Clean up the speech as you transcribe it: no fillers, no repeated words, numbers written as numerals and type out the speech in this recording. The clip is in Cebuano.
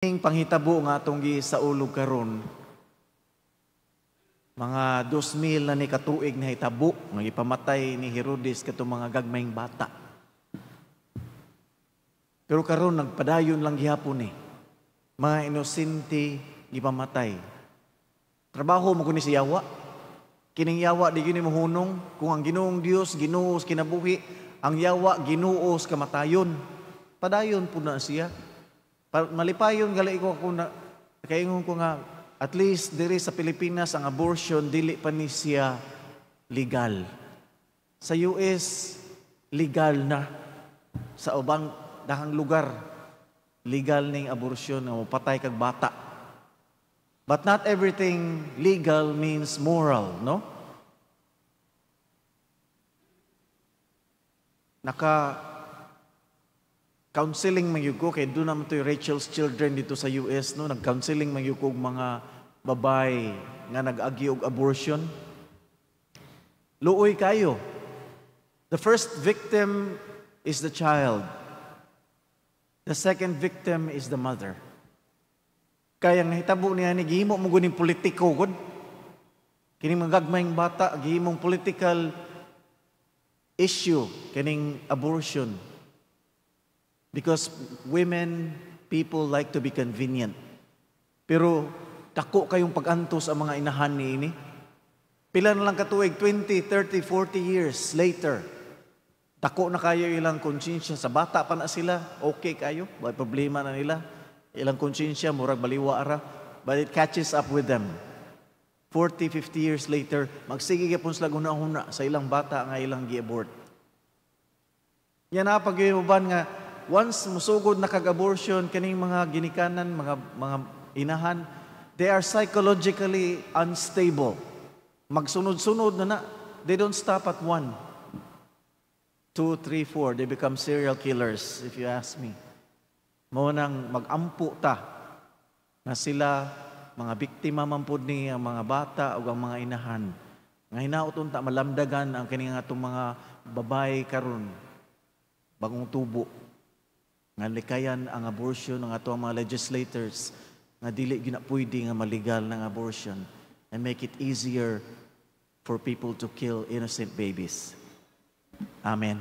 Panghitabo nga atong gisaulog karon, mga 2,000 na ni katuig na hitabo nga gipamatay ni Herodes katong mga gagmayng bata. Pero karon nagpadayon lang gihapon ni. Mga inosente gipamatay. Trabaho mo kuni si yawa. Kining yawa di gyud ni mohunong. Kung ang Ginoong Dios Ginoo sa kinabuhi, ang yawa Ginoo sa kamatayon. Padayon pud na siya. Malipayon gali ko ako na kaingon ko nga at least diri sa Pilipinas ang abortion dili pa ni siya legal. Sa US, legal na. Sa ubang dahang lugar, legal ning abortion nga mopatay kag bata. But not everything legal means moral, no? Naka counseling man gyud ko kay doon naman to'y Rachel's Children dito sa US, no? Nag-counseling man gyud ko og mga babae nga nag-agi og abortion. Luoy kayo. The first victim is the child. The second victim is the mother. Kaya ang nahitabo niya ni gihimo mo guning politiko gud. Kining mga gagmayng bata gihimong political issue kining abortion. Because women, people like to be convenient. Pero dako kayong pag-antos ang mga inahan niini. Pila na lang katuig, 20, 30, 40 years later, dako na kayo ilang konsensya. Sa bata pa na sila, okay kayo, may problema na nila. Ilang konsensya, murag baliwa ara. But it catches up with them. 40, 50 years later, magsige gyapon sila huna-huna sa ilang bata nga ilang gi-abort. Yan na pag nga once musugod na kag-abortion kaning mga ginikanan, mga inahan, they are psychologically unstable. Magsunod-sunod na na. They don't stop at one. Two, three, four. They become serial killers, if you ask me. Mao nang mag-ampo ta na sila mga biktima man pud ni ang mga bata o ang mga inahan. Nga hinaot unta malamdagan ang kining atong mga babae karon bagong tubo nga likayan ang abortion ng atong mga legislators nga dili gyud na pwede nga malegal ng abortion and make it easier for people to kill innocent babies. Amen.